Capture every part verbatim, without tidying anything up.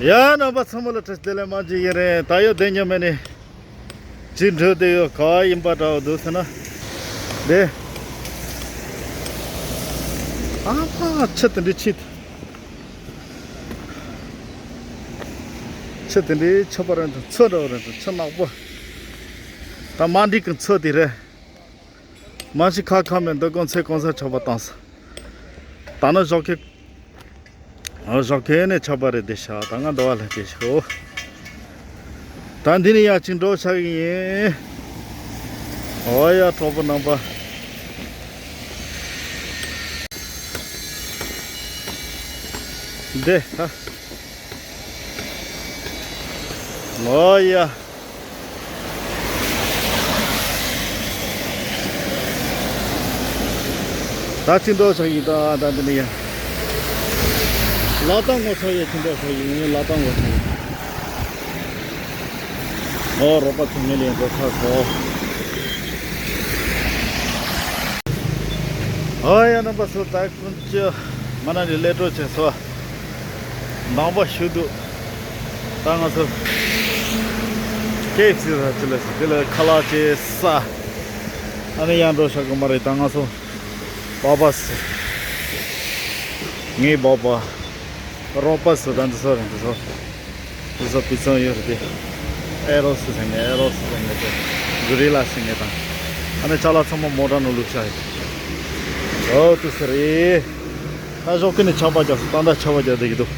ཡ་རྣམ་པ་ཚང་མ་ལ་བཀྲ་ཤིས་བདེ་ལེགས། མ་གཅིག་ཡིན་རེད། ད་ཡོད་དེ་ཉོ་མེད་ནི་ཅི་འགྲོ་དེ་ཡོད་ག་ཡིན་པ་འདྲ་བོ་འདུག་ཟེར་ན། དེ་ཨ་ཕ་ཆུ་དེ་འདྲའི་ཆེ། ཆུ་དེ་འདྲའི་ཆུ་པ་རེད་འདུག་མཚོ་འདྲ་བོ་རེད་འདུག་མཚོ་ནག་པོ། ད་མ་འགྲིག་གི་མཚོ་དེ་རེད། མ་ཤི་ཁ་ཁ་མེད་འདུག་གོང་ཚེ་གོང་ས་ཆགས་པ་བཏང་སོང་། ད་ནི་ཞོགས་ཀས། ཨ་ཞོགས་ཀས་ནས་ཆགས་པ་རེད་དེ་ཤག་ད་ང་འདི་བ་ལ་དེ་ཤག་ད་འདི་ནས་ཡར་ཅིག་འགྲོ་ཆགས་ཀྱི་ཡིན། ཨོ་ཡ་གྲོགས་པོ་རྣམ་པ། འདི་ཧ། ཨོ་ཡ། ད་ཅི་འདྲ་ཆགས་ཡིན་ད། ད་འདི་ནས་ཡ། ལ་དྭགས་ངོ་ཚ་ཡ་ཅི་འདྲ་ཆགས་ཡིན། ལ་དྭགས་ངོ་ཚ་ཡ། ཨོ་རོགས་པ་ཚོ་ངའི་ལས་འགོ་ཚར་སོང་། ཨ་ཡ་རྣམ་པ་ཚོ་ད་ཀུན་སྤྱོད་མ་ན་ལི་ལས་འགྲོ་བྱས་སོ། ནང་པ་ཞུ་འདུག་ད་ང་ཚོ་ཀེ་ཨེཕ་སི་ཟ་ཅི་ལ་ཟ་དེ་ལ་ཁ་ལག་ཅིག་ཟ། ཨ་ནི་ཡང་འགྲོ་ཤག་གི་མ་རེད། ད་ང་ཚོ་པ་པ་ཟ། ངའི་པ་པ། རོགས་པ་ཟ། ད་འདི་ཚོ་རེད། འདི་ཚོ། འདི་ཚོ་ཕུན་ཚོགས་ཡོད་རེད་དེ། ཨེ་རོ་སི་ཟེར་ནས། ཨེ་རོ་སི་ཟེར་ནས་དེ། གུ་རི་ལ་ཟེར་ནས་དང་། ཨ་ནི་ཅ་ལག་ཚང་མ་མོ་ཊ་ནང་བླུགས་ཤག་ཡིན། ཨོ་དུ་ཟེར་རེད། ད་ཞོགས་ཀས་ནས་ཆར་པ་རྒྱག་སོང་། ད་ལྟ་ཆར་པ་རྒྱག་བསྡད་ཀྱི་འདུག་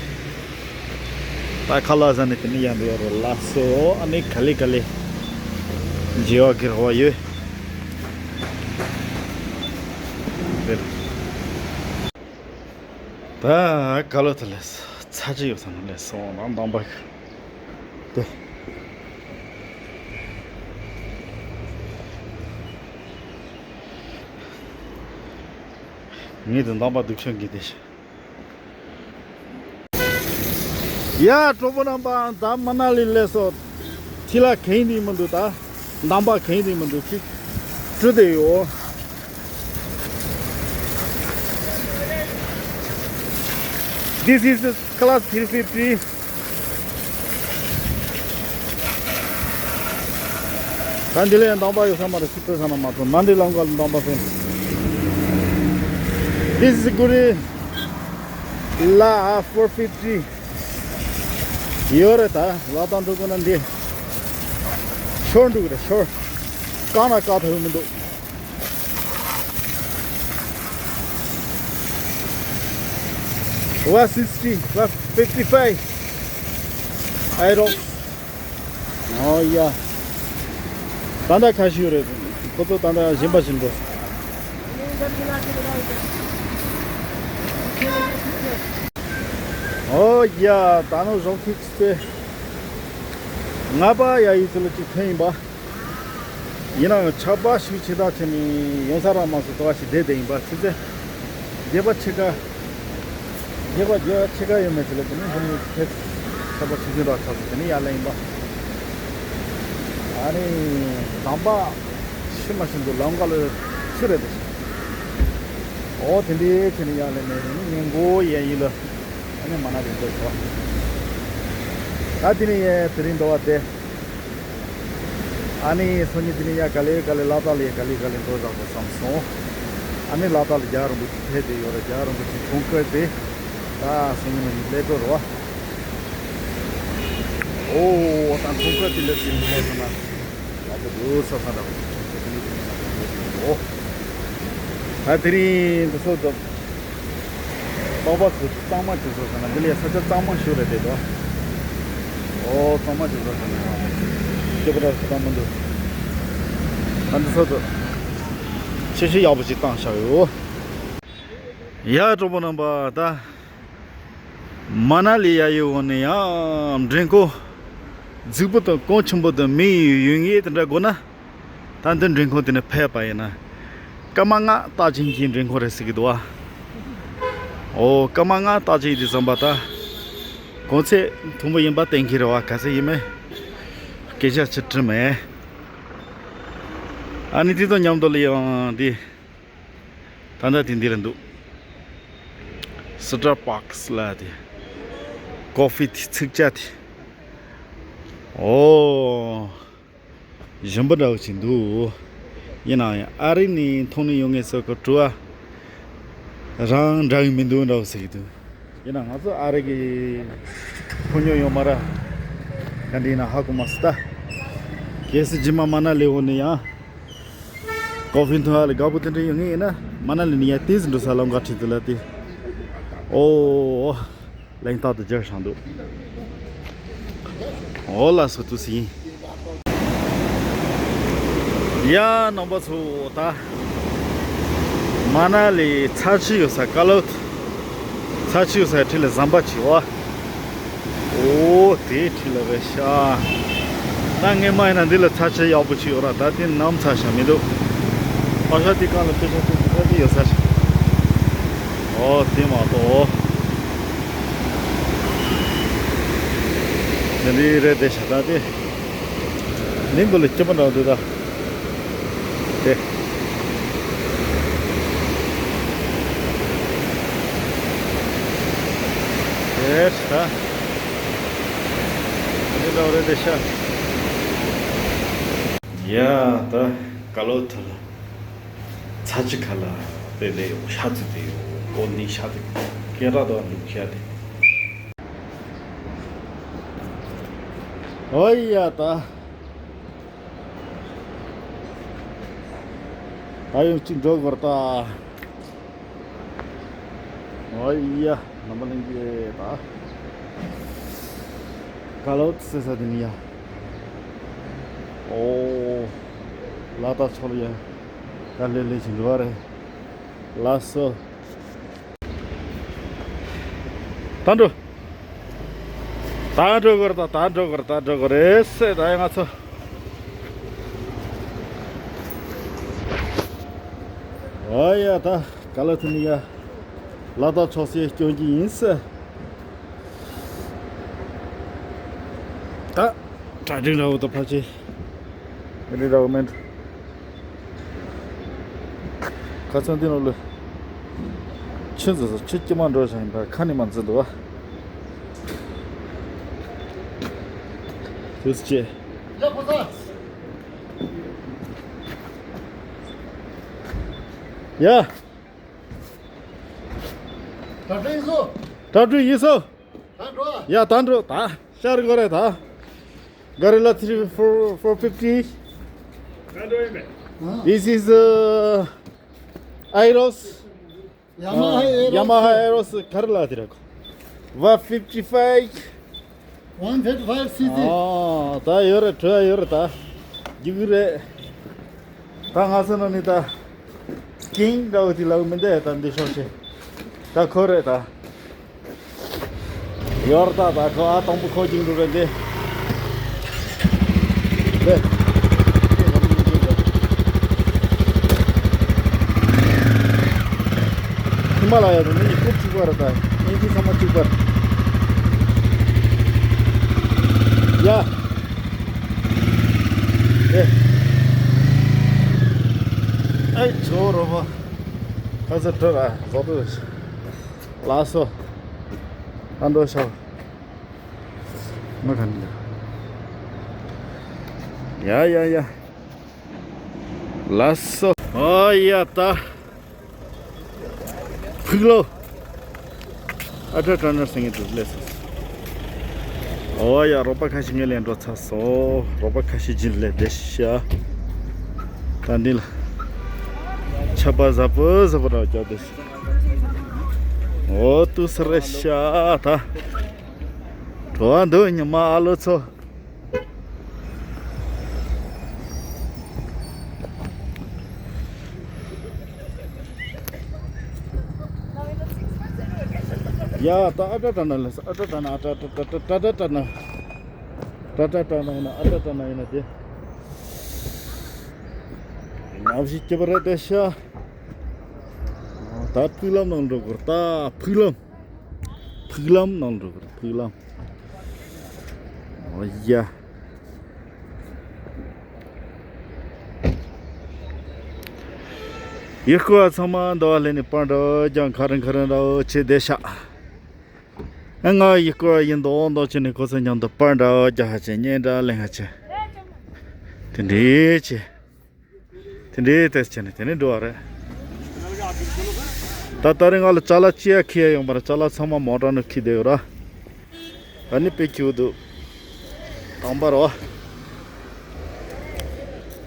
ད་ཁ་ལག་ཟ་ནས་དེ་ནས་ཡར་འགྲོ་ཡ་རེད། ལགས་སོ། ཨ་ནི་ག་ལེ་ག་ལེ་མཇལ་བ་གི་རེ་བ་ཡོད། ད་ག་ལོ་ཐ་ལས་ཚ་ཅི་ཡོད་ས་ན་ལས་སོང་ན་འདམ་པ་དེ། ངས་དེ་འདམ་པ་སྡུག་ཤོས་འགི་དེ་ཤ། ཡ་གྲོགས་པོ་རྣམ་པ། ད་མ་ན་ལི་ལས་སོ། ཐི་ལ་གན་དེ་མི་འདུག་ད་འདམ་པ་གན་དེ་མི་འདུག་ཅིག་བྲུ་དེ་ཡོད། This is class three fifty. ད་འདི་ལས་འདམ་པ་ཡོད་ས་མ་རེད། སི་ཏྲ་ས་ན་མ་ཐོན། མ་འདི་ལམ་ཁ་ལ་འདམ་པ་ཐོན། This is Guri La four fifty. ཡོད་རེད། ད་ལ་དང་འགྲོ་དགོས་ན་འདི་ཤོར་འགྲོ་གི་རེད། ཤོར། བཀག་ན་བཀག་ཐུབ་མི་འདུག One sixty, one fifty-five. ཨའི་རོགས། ཨོ་ཡ། ད་ལྟ་ཁ་ཤུ་རེད། ཁོ་ཚོ་ད་ལྟ་གཞན་པ་བཞིན་འགྲོ། ཨོ་ཡ། ད་ནོ་ཞོགས་ཀྱི་ཆུ་ཚོད་ལྔ་པ་ཡ་ཡི་ཚུལ་ལ་གཅིག་ཐོན་ཡིན་པ། ཡིན་ནའང་ཆར་པ་ཤུགས་ཆེ་དྲགས་བྱས་ནས་ཡོང་ས་རག་མ་སོང་། དུ་བ་ཞིག་བསྡད་བསྡད་ཡིན་པ། ཆུ་ཚོད་བརྒྱད་པ་ཕྱེད་ཀ། བརྒྱད་པ་བརྒྱད་པ་ཕྱེད་ཀ་ཡོད་མེད་ཚོད་ལ་དེ་ནས་དེ་ནས་ཕེབས། ཆར་པ་ཆུང་ཆུང་དྲགས་ཆགས་སོང་། དེ་ནས་ཡར་ལེན་ཡིན་པ། ཨ་ནི་དམ་པ་ཤི་མ་ཤི་འདུག་ལམ་ཁ་ལ་ཆུ་རེད་དེ། ཨོ་དེ་འདྲའི་བྱས་ནས་ཡར་ལེན་ནས་ནི་ཉིན་གུང་ཡན་ཡིན་ལ། ཨ་ནི་མ་ན་ལི་འགྲོ་ཆོག་ད་དེ་ནས་ཡན་དེ་རིང་འགྲོ་བ་དེ། ཨ་ནི་སང་ཉིན་དེ་ནས་ཡ་ག་ལེ་ག་ལེ་ལ་དྭགས་ལ་ཡ་ག་ལེ་ག་ལེ་འགྲོ་བཞག་དགོས་བསམ་སོང་། ཨ་ནི་ལ་དྭགས་ལ་རྒྱལ་བ་རིན་པོ་ཆེ་ཕེབས་བསྡད་ཡོད་རེད། རྒྱལ་བ་རིན་པོ་ཆེ་འཁྲུངས་སྐར་དེ་ད་སང་ཉིན་ནས་སླེབས་འགྲོ་རེད་བ། ཨོ་ད་འཁྲུངས་སྐར་དེ་སླེབས་ཟིན་ནས་ཐ་ན་ལ་དྭགས་འགྲོ་ས་ས་འདྲ་བོ་དེ་ནས་དེ་ནས་ལ་དྭགས་འགྲོ་གི་ཡོད། ད་དེ་རིང་འདི་ཚོ་ད། པགས་པ་ཚོ་གཙང་མ་བྱེད་ཟེར་ན་འདི་ལས་ས་ཆ་གཙང་མ་ཞིག་རེད་དེ་དོ། ཨོ་གཙང་མ་བྱེད་ཟེར་ན་སྐྱེ་བོ་ར་སུ་དང་མི་འདུག་ཨ་འདི་ཚོ་ད་ཆེ་ཤོས་ཡག་པོ་ཅིག་བཏང་བཞག་ཡོད། ཡ་གྲོགས་པོ་རྣམ་པ། ད་མ་ན་ལི་ཡ་ཡི་འོག་ནས་ཡང་མགྲོན་ཁང་རྫིག་པོ་དང་གོང་ཆེན་པོ་དང་མི་ཡི་ཡོད་ངེས་དེ་འདྲ་དགོས་ན། ད་འདི་མགྲོན་ཁང་དེ་ནས་ཕེབས་པ་ཡིན་ན། ཀརྨ་སྔགས་རྟགས་ཅན་གྱི་མགྲོན་ཁང་རེད་ཟེར་གྱི་འདུག་བ། ཨོ་ཀརྨ་སྔགས་རྟགས་ཅན་དེ་བསམ་པ་ད། གོང་ཚད་མཐོན་པོ་ཡིན་པ་གཏན་འཁེལ་རེད་བ། ག་ཚད་ཡིན་མིན་སྐད་ཆ་བྱེད་ཐུབ་མེད། ཨ་ནི་དེ་དང་མཉམ་དུ་ལ་ཡང་འདི། ད་ལྟ་དེ་འདི་རེད་འདུག་སི་ཊར་པཱག་སི་ལ་དེ། ཀོ་ཧྥི་དེ་ཚིག་ཅ་དེ། ཨོ། ཞིམ་པོ་འདྲ་བོ་ཞིག་འདུག་ཡིན་ནའང་ཨ་རི་ནས་འཐུང་ནས་ཡོང་མཁན་ཚོ་གི་བྲོ་བ་རང་འདྲ་གི་མི་འདུག་འདྲ་བོ་ཟེར་གི་འདུག་ཡིན་ན་ང་ཚོ་ཨ་རི་གི་ཕོ་ཉོ་ཡོད་མ་ར། ག་འདི་ན་ཧ་གོ་མ་སི་ད། གལ་སྲིད་རྗེས་མ་མ་ན་ལི་འོ་ནས་ཡང་ཀོ་ཧྥི་འཐུང་ཡ་ལ་དགའ་པོ་དེ་འདྲ་ཡོང་ངེས་ཡིན་ན་མ་ན་ལི་ནས་ཡ་ཏིས་འགྲོ་ས་ལམ་ཁ་ཁྲིད་དུ་ལ་ཏི། ཨོ། གླེང་སྟེགས་དུ་སྦྱར་བཞག་འདུག་ཨོ་ལགས་སོ་ཏུ་སི་ཡིན། ཡ་རྣམ་པ་ཚོ་ད། མ་ན་ལི་ཚྭ་ཆུ་ཡོད་ས་ཀ་ལོ། ཚྭ་ཆུ་ཡོད་ས་ཁྲིད་ལ་ཟམ་པ་ཆེ་བ། ཨོ་དེ་ཁྲིད་ལ་རེད་ཤག་ད་སྔས་མ་ཡིན་ན་འདི་ལ་ཚྭ་ཆུ་ཡག་པོ་ཆེ་ཡོད་ར། ད་དེ་ནམ་ཚྭ་ཤ་མི་འདུག་ཨ་ཤ་དེ་གང་ལ་ཕེ་ཤ་དེ་ཚྭ་དེ་ཡོད་ས་ཤག་ཨོ་དེ་མ་གཏོགས། དེ་འདི་རེད་དེ་ཤ་ད་དེ། ནིང་གོ་ལ་སྐྱིད་པོ་འདྲ་འདུག་ད། དེ། དེ་ད། དེ་འདྲ་རེད་དེ་ཤ། ཡ་ད་ཀ་ལོ་ཐ་ལ། ཚྭ་ཆུ་ཁ་ལ་དེ་ལས་ཡོང་ཤ་ཚུ་དེ་ཡོང་གོ་ནི་ཤ་དེ་སྐད་ར་དང་ལུག་ཤ་དེ། ཨོ་ཡ་ད། ད་ཡང་གཅིག་འགྲོ་དགོས་རེད་ད། ཨོ་ཡ་རྣམ་པ་ལྷན་རྒྱས་ད། ཀ་ལོ་ཟེར་ས་དེ་ནི་ཡ། ཨོ། ལ་དྭགས་ཕྱོགས་ལ་ཡ། ད་ལེ་ལེ་ཞིག་འགྲོ་བ་རེད། ལགས་སོ། ད་འགྲོ། ད་འགྲོ་དགོས་རེད་ད། ད་འགྲོ་དགོས་རེད། ད་འགྲོ་དགོས་རེད་ཟེར། ད་ཡང་ང་ཚོ། ཨ་ཡ་ད་ག་ལ་ཐུ་ནི་ཡ། ལ་དྭགས་ཕྱོགས་སུ་སྐྱོད་ཀྱི་ཡིན་ཟེར། ད་གྲ་སྒྲིག་འདྲ་བོ་ད་ཕལ་ཆེར་ཡིན་འདྲ་བོ་མིན་འགྲོ། ཁ་སང་འདི་ནང་ལ་ཆུ་འཛིན་སོང་། ཆུ་དཀྱིལ་མ་འགྲོ་བཞིན་ཡིན་པ་ཁ་ནས་མ་འཛིན་འདུག་བ། དུས་ཚོད་ཡ། གྲ་སྒྲིག་ཡིན་སོང་། གྲ་སྒྲིག་ཡིན་སོང་། ད་འགྲོ། ཡ་ད་འགྲོ་ད། ཤར་དགོས་རེད་ད། Gorilla three four, four fifty. This is uh, Aeros. Yamaha Aeros. Yamaha Aeros Gorilla དེ་རེད། One fifty five. One fifty five C C. ཨོ། ད་ཡོད་རེད། བྲོས་ཡོད་རེད་ད། རྒྱུག་གི་རེད། ད་ང་ཚོ་ནང་ནས་ད། King འདྲ་བོ་དེ་ལབ་མི་འདུག་ད་འདི་ཤོག་ཤེ། ད་ཁོ་རེད་ད། ཡོར་ད་ད་ཁོ་ཨ་དང་པོ་ཁོ་ཅིག་འགྲོ་རེད་འདི། ལེ། ཧི་མ་ལ་ཡ་དང་མི་གཉིས་རྐུབ་གཅིག་པ་རེད་ད། དབྱིན་ཇི་ཚང་མ་གཅིག་པ་རེད། ཡ། ལེ། ཨེ་ཇོ་རོ་བ། ཁ་ཚ་དྲོ་ར་བཟོ་དུས། ལགས་སོ། ཨ་འགྲོ་ཤོག་མ་ག་ནི་ཡ་ཡ་ཡ། ལགས་སོ། ཨོ་ཡ་ད། ཕུག་ལོ། ཨ་ཏྲ་ཏྲ་ན་སེང་གེ་དུ་སླེབས་སོང་། ཨོ་ཡ་རོགས་པ་ཁ་ཤས་ངས་ལེན་འགྲོ་ཚར་སོང་། རོགས་པ་ཁ་ཤས་ཀྱིས་ལེན་བསྡད་ཤག་ད་འདི་ལ། ཆར་པ་ཟབ་པོ་ཟབ་པོ་ར་རྒྱག་བསྡད་ཤག་ཨོ་ཏུ་སི་རེད་ཤག་ད། བྲོ་བ་འདུག་ཉི་མ་ཨ་ལོ་ཚོ། ཡ་ད་ཨ་ཏྲ་ཏྲ་ན་ལ་ཨ་ཏྲ་ཏྲ་ན་ཨ་ཏྲ་ཏྲ་ཏྲ་ཏྲ་ཏྲ་ན། ཏྲ་ཏྲ་ཏྲ་ན་ཡིན་ན་ཨ་ཏྲ་ཏྲ་ན་ཡིན་ན་དེ། ནམ་ཞིག་སྐྱིད་པོ་རེད་དེ་ཤ། ད་ཕུག་ལམ་ནང་འགྲོ་དགོས་ད། ཕུག་ལམ། ཕུག་ལམ་ནང་འགྲོ་དགོས། ཕུག་ལམ། ཨོ་ཡ། ཡུལ་སྐོར་བ་ཚང་མ་འདི་བ་ལས་ནས་པར་འདྲ་ཀྱང་ཁ་རིང་ཁ་རིང་འདྲ་བོ་བྱེད་བསྡད་ཤག་ང་ཡི་སྐོར་ཡིན་མདོག་མདོག་བྱས་ནས་ཁོ་ཚོ་མཉམ་དུ་པར་འདྲ་རྒྱག་ཧ་ཆེ། བརྙན་འདྲ་ལེན་ཧ་ཆེ། དེ་འདྲའི་ཆེ། དེ་འདྲའི་ཏེ་བྱས་ནས་དེ་ནས་འགྲོ་བ་རེད། ད་ད་རེས་ང་ལ་ཅ་ལག་ཅི་ཡ་འཁྱེར་ཡ་ཡོད་མ་རེད། ཅ་ལག་ཚང་མ་མོ་ཊ་ནང་འཁྱེར་བསྡད་ཡོད་ར། ཨ་ནི་དཔེ་སྐྱིད་པོ་འདུག་དང་པ་རོ།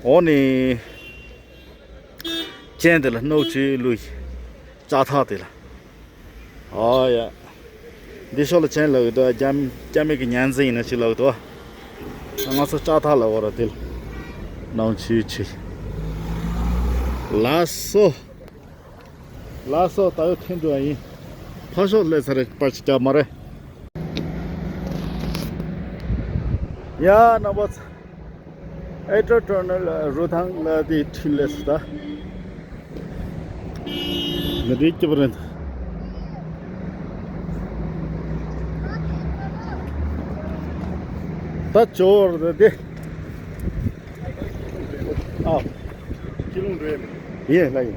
འོ་ནི། ཅན་དེ་ལ་སྣུག་ཅིག་བླུགས། ལྕགས་ཐག་དེ་ལ། ཨ་ཡ། འདི་ཤོག་ལ་ཅན་ལབ་ཀྱི་འདུག་རྒྱ་རྒྱ་མི་གི་ཉན་ཟིན་ཡིན་ན་ཅིག་ལབ་ཀྱི་འདུག་ང་ཚོ་ལྕགས་ཐག་ལབ་ཀྱི་རེད་དེ་ལ། ནང་ཆུ་ཆུ། ལགས་སོ། ལགས་སོ། ད་ཡོད་ཐེངས་འགྲོ་ཡ་ཡིན། ཕར་ཕྱོགས་སླེབས་ཚར་རེད། པར་ཅིག་རྒྱབ་མ་རེད། ཡ་རྣམ་པ་ཚོ། ཨེ་ཊོ་ཊར་མི་ནལ་རུ་ཐང་ལ་དེ་འཕྲིན་ལས་སུ་ད། མི་རིགས་སྐྱིད་པོ་རེད། ད་ཇོ་བོ་རེད་དེ། ཨ། ཁྱི་ལུང་འགྲོ་ཡ་མེད། ཡེ་ལ་ཡེ།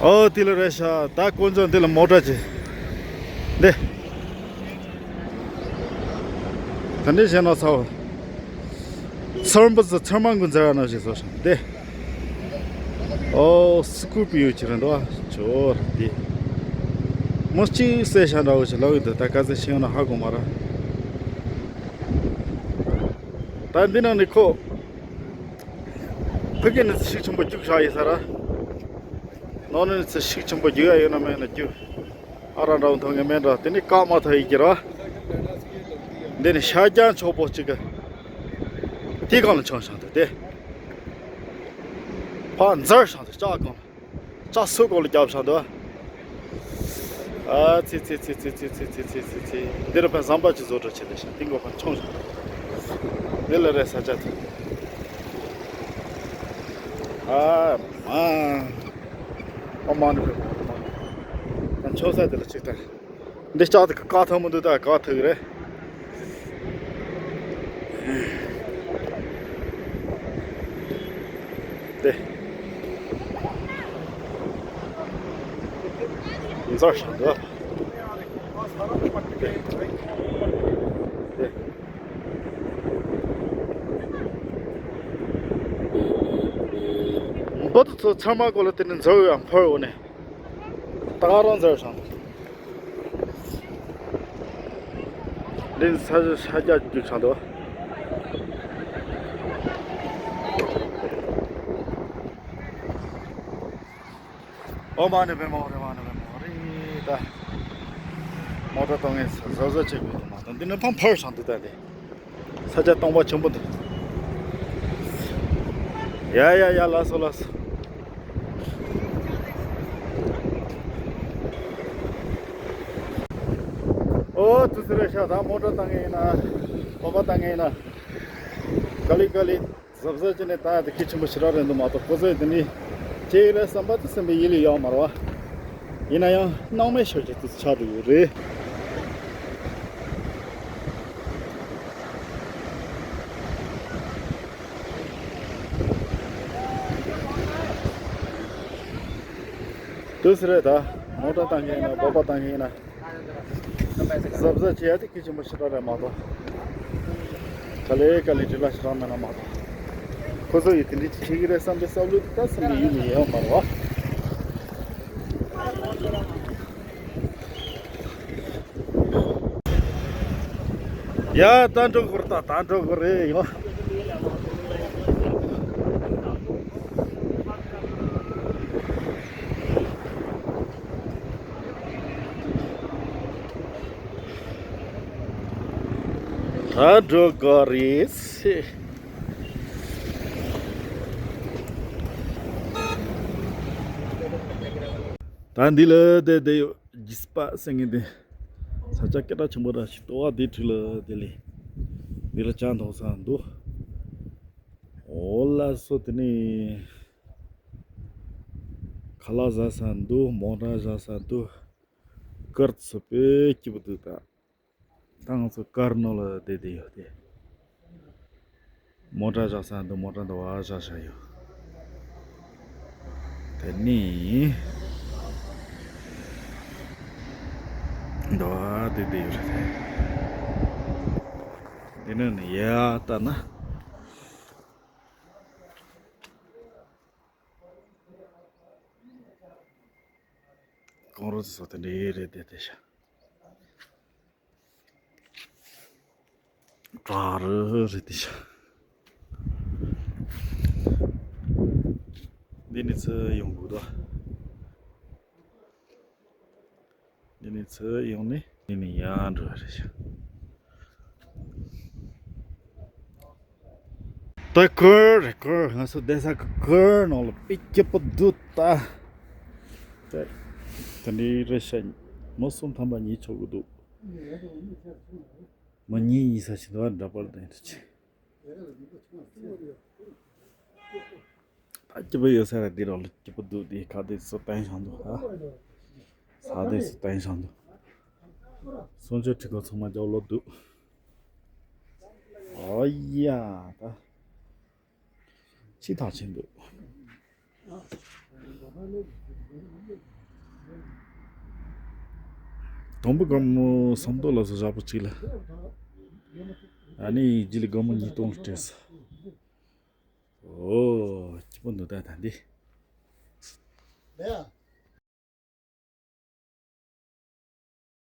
ཨོ་དེ་ལ་རེད་ཤག་ད་དཀོན་མཆོག་འདི་ལ་མོ་ཊ་ཅིག་འདི། ད་འདི་བྱས་ན་ཚ་བ། ཚར་མ་ཚར་མ་འགུ་འཛེར་ན་ཞིག་བཟོ་ཤག་འདི། ཨོ་སི་ཀུར་པི་ཡོ་ཅིག་རེད་འདུག་ཨ། ཇོ་བོ་རེད་དེ། མོ་གཅིག་བསད་ཤག་འདྲ་བོ་ཞིག་ལབ་ཡོད་འདུག་ད་ག་ཚོད་ཕྱིན་ཡོད་ན་ཧ་གོ་མ་རེད། ད་འདི་ནང་ནས་ཁོ། ཕ་གི་ནས་ཤུགས་ཆེན་པོ་རྒྱུགས་བཞག་ཡིན་ས་ར། ནང་ནས་ཤུགས་ཆེན་པོ་རྒྱུགས་ཡ་ཡོད་ན་མེད་ན་རྒྱུགས། ཨ་ར་འདྲ་བོ་མཐོང་གི་མེད་འདྲ། དེ་ནི་བཀག་མ་ཐུབ་ཡི་གི་ར། འདི་ནི་ཤར་རྒྱག་ཆོག་པོ་གཅིག་གི། དེ་སྒང་ལ་མཆོང་བཞག་འདུག་སྟེ། ཕར་འཛར་བཞག་འདུག་ལྕགས་སྒང་ལ། ལྕགས་སོ་སྒང་ལ་རྒྱབ་བཞག་འདུག་ཨ་ཙི་ཙི། འདི་རུ་ཕར་ཟམ་པ་ཅིག་བཟོ་འདྲ་བྱས་ཏེ་ཤག་འདི་མགོ་ཕར་མཆོང་བཞག་འདི་ལ་རེད་ས་ཆ་དེ། ཨ་མ། ཨ་མ་ནི་བས་མ་ནི་མ་ནི། ད་མཆོང་ས་དེ་ལ་ཅིག་ད། འདི་ལྕགས་དེ་བཀག་ཐུབ་མི་འདུག་ད་བཀག་ཐུབ་ཀྱི་རེད། དེ། འཛར་བཞག་འདུག་དེ། འབུ་དེ་ཚོ་ཚང་མ་སྒང་ལ་དེ་ནས་འཛར་ཡང་འཕར་འོ་ནས། ད་ག་རང་འཛར་བཞག་འདི་ས་ཆ་ཤར་རྒྱག་རྒྱུག་ཆགས་འདུག་ཨོ་མ་ནི་བེ་མོ་རེ་མ་ནི་བེ་མོ་རེ་ད། མོ་ཊ་གཏོང་མཁན་ཟ་ཟ་བྱེད་དགོས་འདུག་མ་གཏོགས་འདི་ནི་ཕམ་ཕར་བཞག་འདུག་ད་འདི། ས་ཆ་སྟོང་པ་ཆེན་པོ་འདུག་ཡ་ཡ་ཡ་ལགས་སོ་ལགས་སོ། ཨོ་དུ་སི་རེ་ཤ་ད་མོ་ཊ་བཏང་ངེ་ཡིན་ན། བོད་པ་བཏང་ངེ་ཡིན་ན། ག་ལི་ག་ལི། གཟབ་གཟབ་བྱས་ནས་བཏང་ཡ་དེ་གལ་ཆེན་པོ་ཞེ་དྲག་རེད་འདུག་མ་གཏོགས་ཁོ་ཚོས་དེ་ནི་ཁྱེད་ལ་བསམ་པ་དེ་སེམས་པའི་ཡིད་ལ་ཡོད་མ་རེད་བ། ཡིན་ན་ཡང་སྣང་མེད་ཤོར་གྱི་དུས་ཆགས་འགྲོ་ཡོད་རེད། དུས་རེད་ད། མོ་ཊ་བཏང་མཁན་ཡིན་ན་བོད་པ་བཏང་མཁན་ཡིན་ན། གཟབ་གཟབ་བྱེད་ཡ་དེ་གལ་ཆེན་པོ་ཞེ་དྲག་རེད་མ་གཏོགས། ག་ལེ་ག་ལེ་འདྲི་ལ་ཞེ་དྲག་མེད་ན་མ་གཏོགས། ཁོ་ཚོ་ཡིས་དེ་འདྲ་ཅིག་བྱེད་ཀྱི་རེད་བསམ་པའི་བསམ་བློ་དེ་ད་སེམས་ཀྱི་ཡུལ་ནས་ཡོད་མ་རེད་བ། ཡ་ད་འགྲོ་དགོས་རེད། ད་ད་འགྲོ་དགོས་རེད་ཡོ། ད་འགྲོ་དགོས་རེད། ད་འདི་ལ་བསྡད་བསྡད་ཡོད། གྱིས་པ་ཟེར་མཁན་དེ། ས་ཆ་སྐད་གྲགས་ཆེན་པོ་ར་ཞིག་ལྟོ་བ་དེ་འཁྲིས་ལ་དེ་ལས། འདི་ལ་ཇ་འཐུང་ས་འདུག་འོ་ལགས་སོ། དེ་ནས་ཁ་ལག་ཟ་ས་འདུག་མོ་ཊ་བཞག་ས་འདུག་ཀར་ཚོ་དཔེ་སྐྱིད་པོ་འདུག་ད། ད་ང་ཚོ་ཀར་ནང་ལ་བསྡད་བསྡད་ཡོད་དེ། མོ་ཊ་བཞག་ས་འདུག་མོ་ཊ་འདི་བ་བཞག་བཞག་ཡོད། དེ་ནི། འདྲ་བ་དེ་དེ་ཡོད་རེད། དེ་ནས་ནི་ཡ་ལྟ་ན། ཀོང་རོ་ཚོ་དེ་འདྲ་རེད་དེ་དེ་ཤ། བྲག་རི་རེད་དེ་ཤ། འདི་ནི་ཚུར་ཡོང་དགོས་དོ། འདི་ནི་ཚུར་ཡོང་ནས་འདི་ནི་ཡར་འགྲོ་བ་རེད་ཤག་ད་ཁུར་རེད་ཁུར། ང་ཚོ་བསྡད་ས་གི་ཁུར་ནང་ལ་དཔེ་སྐྱིད་པོ་འདུག་ད། ད་དེ་འདྲའི་རེད་ཤག་མི་གསུམ་ཐམ་པ་ཉལ་ཆོག་གི་འདུག་མི་གཉིས་གཉིས་ས་ཞིག་འདུག་འདྲ་པར་དང་འདྲ་ཆེ། ད་སྐྱིད་པོ་ཡོད་ས་ར་འདི་ར་ལ་སྐྱིད་པོ་འདུག་འདི་ཁ་བདེ་སུ་བསྟན་བཞག་འདུག་ཨ། ས་བདེ་སུ་བསྟན་བཞག་འདུག་གསུང་ཆོས་ཁྲི་ཁོ་ཚང་མ་རྒྱབ་ལོག་འདུག་ཨོ་ཡ་ད། ཅི་ཐག་ཆེན་འདུག་དང་པོ་སྒོར་མོ་སུམ་སྟོང་ལ་བཟོ་བཞག་པོ་གཅིག་ལ། ཨ་ནི་རྗེས་ལ་སྒོར་མོ་ཉིས་སྟོང་ལ་སྤྲད་སོང་། ཨོ། སྐྱིད་པོ་འདུག་ད་ད་འདི།